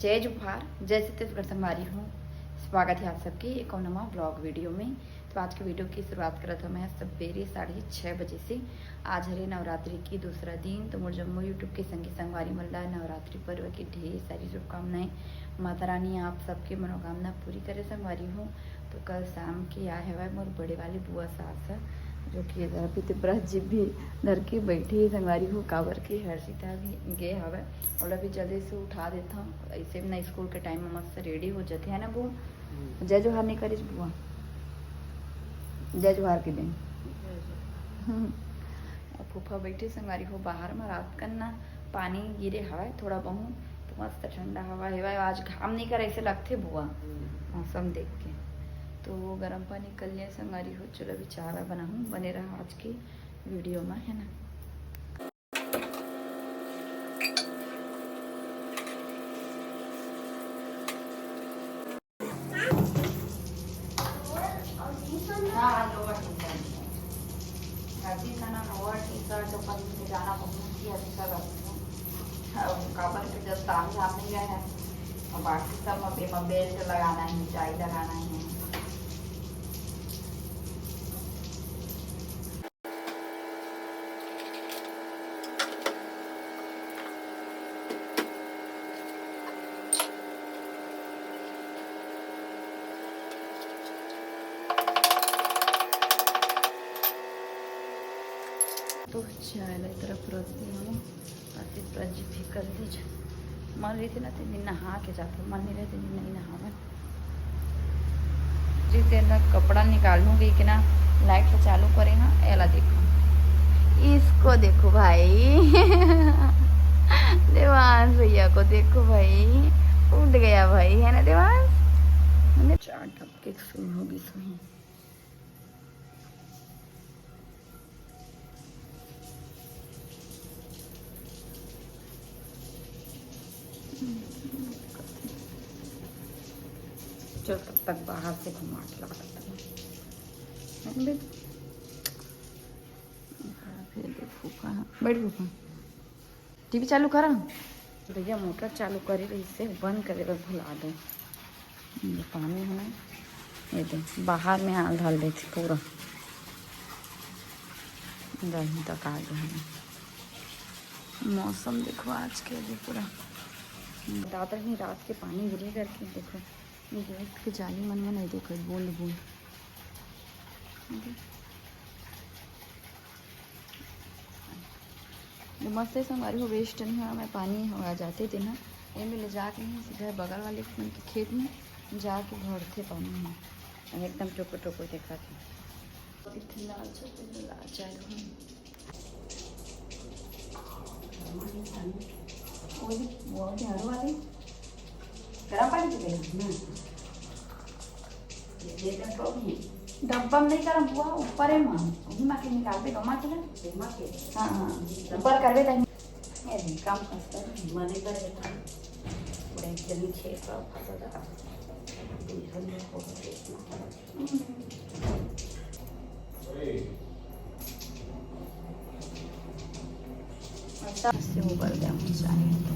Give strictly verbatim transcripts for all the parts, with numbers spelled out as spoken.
जय जोहार, जय छत्तीसगढ़ संगवारी हो। स्वागत है आप सबके एक और नवा vlog video में। तो आज के video की शुरुआत करत हूँ मैं सवेरे साढ़े छः बजे से। आज हरे नवरात्रि की दूसरा दिन, तो मोर जम्मो YouTube के संगी संगवारी मन ला नवरात्रि पर्व की ढेर सारी शुभकामनाएं। माता रानी आप सबके मनोकामना पूरी करे संगवारी हो। तो कल शाम के आए हवय मोर बड़े वाले बुआ सास ह, जो कि इधर अभी तो ब्रश जीभ भी धर के बैठी है संगवारी हो, काबर के हर्षिता भी गे हवय, ओला भी जल्दी से उठा देता हूँ। ऐसे भी ना स्कूल के टाइम में मस्त रेडी हो जाते हैं ना वो। जय जोहार नहीं करिस बुआ, जय जोहार के दिन। हम्म। अब फूफा बैठे संगवारी हो बाहर में, रात कन ना पानी गिरे हवय थोड़ा बहुत, तो मस्त ठंडा हवा हेवय। आज घाम नहीं करे ऐसे लगथे बुआ, मौसम देख के। तो गरम पानी कर लिया संगवारी हो। चलो अभी चाय वाय बनाहूँ, बने रहा आज की video में, है ना। हाँ, lower T-shirt। अभी का ना lower T-shirt तो पहन के जाना बहुत ही अच्छा लगता है। अब काबर के जब काम धाम नहीं गए हैं, और बाकी सब में, में belt लगाना है, tie लगाना है। तो चाय ला ए तरफ रख दे हूँ, अति ब्रज भी कर दीजिए। मन रहिथे ना, तेन दिन नहा के जाथे, मन नहीं रहिथे, तेन दिन नहीं नहावन। जी, तेन ला कपड़ा निकालूं गई कि ना, light ला चालू करे हाँ, एला देखो, इसको देखो भाई। देवांश भैया को देखो भाई, उठ गया भाई, है ना देवांश? चार टपके शुरू होगी सोही। चल, तब तक बाहर से घुमा के ला सकते हैं। हाँ, फिर देख फूफा, बैठ फूफा। टीवी चालू करा। भैया मोटर चालू करे रहिसे, बंद करे बर भुला दे। ये पानी है ना, ये दे, बाहर में हाल डाल देथे पूरा। गर्मी तक आ गया है। मौसम देखो आज के अभी पूरा, बतात रही रात के पानी गिरे करके। देखो, ये गेट के जाली मन में नहीं देखो, बूंद बूंद। ये मस्त है संगवारी हो, waste नहीं हो, मैं पानी हो आ जाते थे ना, ये में ले जाके नहीं, सीधा बगल वाले मन के खेत में जाके भरथे पानी में, एकदम चोको चोको देखा थे। लाल चाय, लाल चाय। वही, वो झाड़ू वाली। गरम पानी पी लेना। ये तो भी। डब्बा में नहीं गरम हुआ, ऊपर है माँ। वही माँ के निकाल दे, गमा के ना। गमा के? हाँ, हाँ। ऊपर कर दे, time। ये नहीं, काम खस्ता है। मने कर देता हूँ। बड़े जल्दी छेद का फंसा था। ये सब लोग को देखना। अच्छा, इससे उबल गया, मुझे चाहिए तो।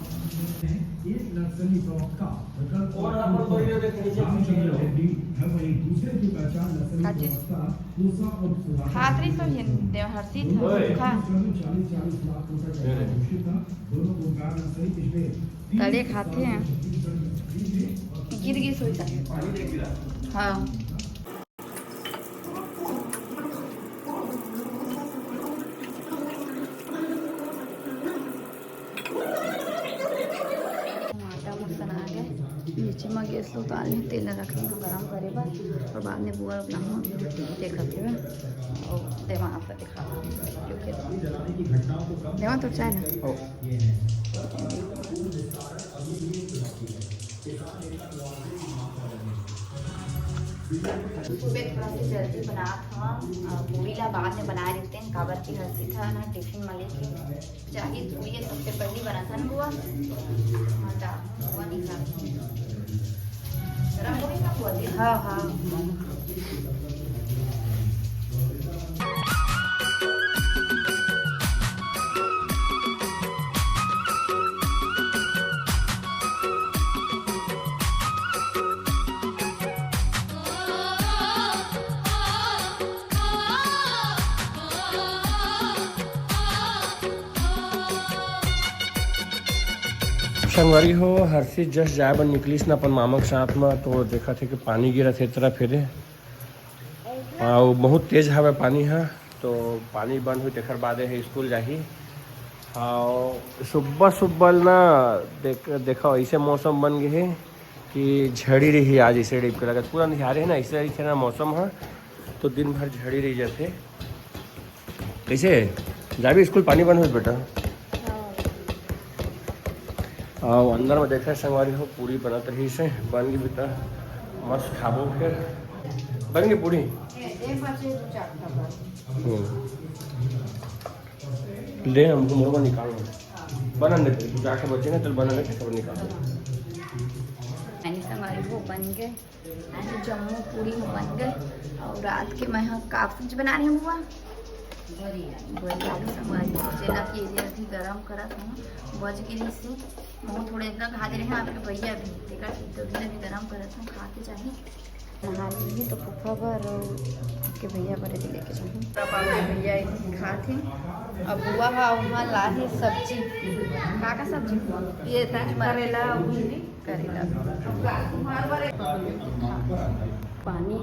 काकी, खात रही तो ये देव हर्षित है, खा। तले खाते हैं। गिर गई सोई का। हाँ। आटा मोर सना गए, नीचे में गैस लो, उतार लें, तेल रख लें गरम करे बर, और बाद में बुआ लोग ना हो, टीवी देखत हुए, और देवांश ला दिखा, देवांश तो चाय ना। सुबह थोड़ा सा जल्दी बनात हवं, अ, पूरी ला बाद में बनाए देते हैं, काबर की हर्षित ह ना टिफिन में लेके जाही, पूरी ये सबसे पहली बनाथन बुआ। हाँ, ता बुआ नहीं खाती। गरम पूरी का बुआ दे? हाँ, हाँ। संगवारी हो, हर्षित just जाए बर निकलिस ना अपन मामा के साथ म, तो देखत हे कि पानी गिरत हे ए तरफ फेरे, अउ बहुत तेज हवे पानी ह। तो पानी बंद होई, तेखर बाद हे स्कूल जाही। अउ सुब्बा सुब्बा ल ना देख, देखो, ऐसे मौसम बन गे हे कि झड़ी रही आज, ऐसे टाइप के लगत, पूरा अंधियारे हे ना, ऐसे रहिथे ना मौसम ह, तो दिन भर झड़ी रही जाथे। कैसे जाबी स्कूल, पानी बंद होई बेटा? अउ अंदर में देखे संगवारी हो, पूरी बनत रही से, बन गई बेटा, मस्त खाबो फिर। बन गई पूरी? हम्म। ले, हम घूमो निकाल, बनन दे, तू जाके बचे ना, चल बनन दे, सब निकाल। संगवारी हो, बन गए। जम्मो पूरी ह बन गए। अउ रात के मैं ह का सब्जी बना रही हूँ बुआ? बरी आलू। बरी आलू संगवारी हो, जेला कि ये अभी गरम करत हूँ, बच गे रहिस हे। मैं थोड़े इतना खा दे रहे हैं आपके भैया भी, तेकर से तो भी अभी गरम करत हूँ, खा के जाही। नहा ली तो फूफा बर अउ के भैया बर भी लेके जाहूँ। तब आपके भैया खात हे। अब बुआ हा वहाँ ला हे सब्जी। का का सब्जी? ये था करेला, भिंडी। करेला। पानी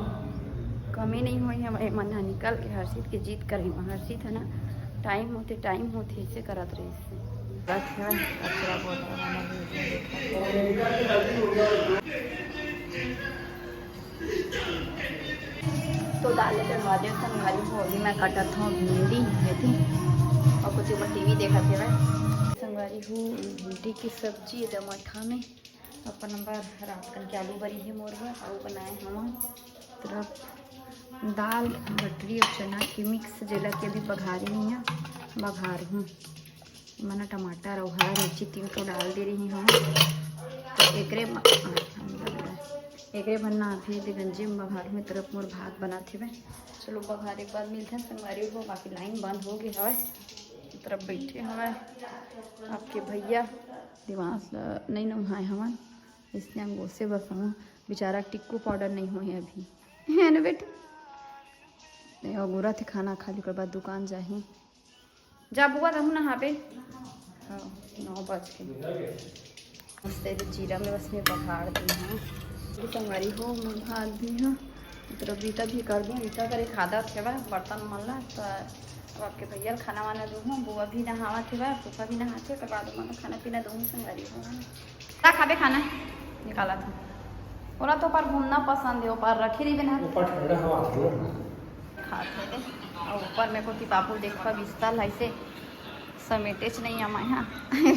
कमी नहीं होई हे, ए मन ह निकल के हर्षित के जिद करे म। हर्षित है ना, टाइम होते, टाइम होते, ऐसे करत रहिस। रख है, कचरा बोतल वाला भी। तो दाल चढ़वा दे संगवारी हो, अभी मैं कटत हूँ भिंडी, ये थी, और कुछ ऊपर टीवी देखत हे। संगवारी हो, भिंडी की सब्जी, टमाटर में अपन बर रात कन के आलू बरी हे मोर बर, अउ बनाए हवं तरफ दाल, बटरी अउ चना के मिक्स, जेला के अभी बघारी नहीं है, बघार हूँ। मना टमाटर अउ हरा मिर्ची तीन ठो डाल दे रही हूँ। तो एकरे म-, एकरे भर ना अभी दे गंजी में बघार हूँ, तरफ मोर भात बनात हेवे। चलो बघार एक बार मिलते हैं संगवारी हो, बाकी लाइन बंद हो गई हवे, तरफ बैठे हवे आपके भैया। दिमाग ल नइ नहाए हवन, इसने अंगोसे बस हवन। बेचारा टिक्कू पाउडर नइ होए अभी, है ना बेटा? ए, अगोरा थे खाना खा ली, ओकर बाद दुकान जाही। जा बुआ, तहूँ नहाबे। हाँ, नौ बज के। मस्त एदे जीरा में बस मैं पकाड़ दी हूँ। ये संगवारी हो, मैं भात भी हूँ, मतलब रीता भी कर दूँ, रीता करे खादा थे बा, बर्तन मन ला, तो अब आपके भैया ल खाना वाना दूँ हूँ, बुआ भी नहावा थे बा, फूफा भी नहाथे, ओकर बाद ओमन ल खाना पीना दूँ संगवारी हो। का खाबे खाना? निकाला था। ओला तो ओकर घूमना पसंद है, ओकर रखे रहिबे ना। ऊपर ठंडा हवा आथे ना। खाथे दे। अउ ऊपर में कोती बाबू देखवा बिस्तर ला ऐसे समेटेच नहीं है मैं, हाँ।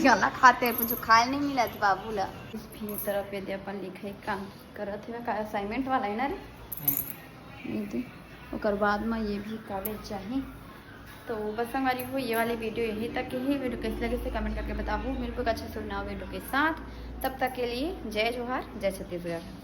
गला खाते, कुछ खाए नहीं मिला था बाबू ला। इस भी तरफ ये दे अपन लिखे काम करत हे, का assignment वाला है ना रे? ये दे। ओकर बाद में ये भी कॉलेज जाही। तो बस संगवारी हो, ये वाली वीडियो यहीं तक ही। वीडियो कैसे लगे से कमेंट करके बताबू। मिलबो एक अच्छे से नवा वीडियो के साथ, तब तक के लिए जय जोहार, जय छत्तीसगढ़।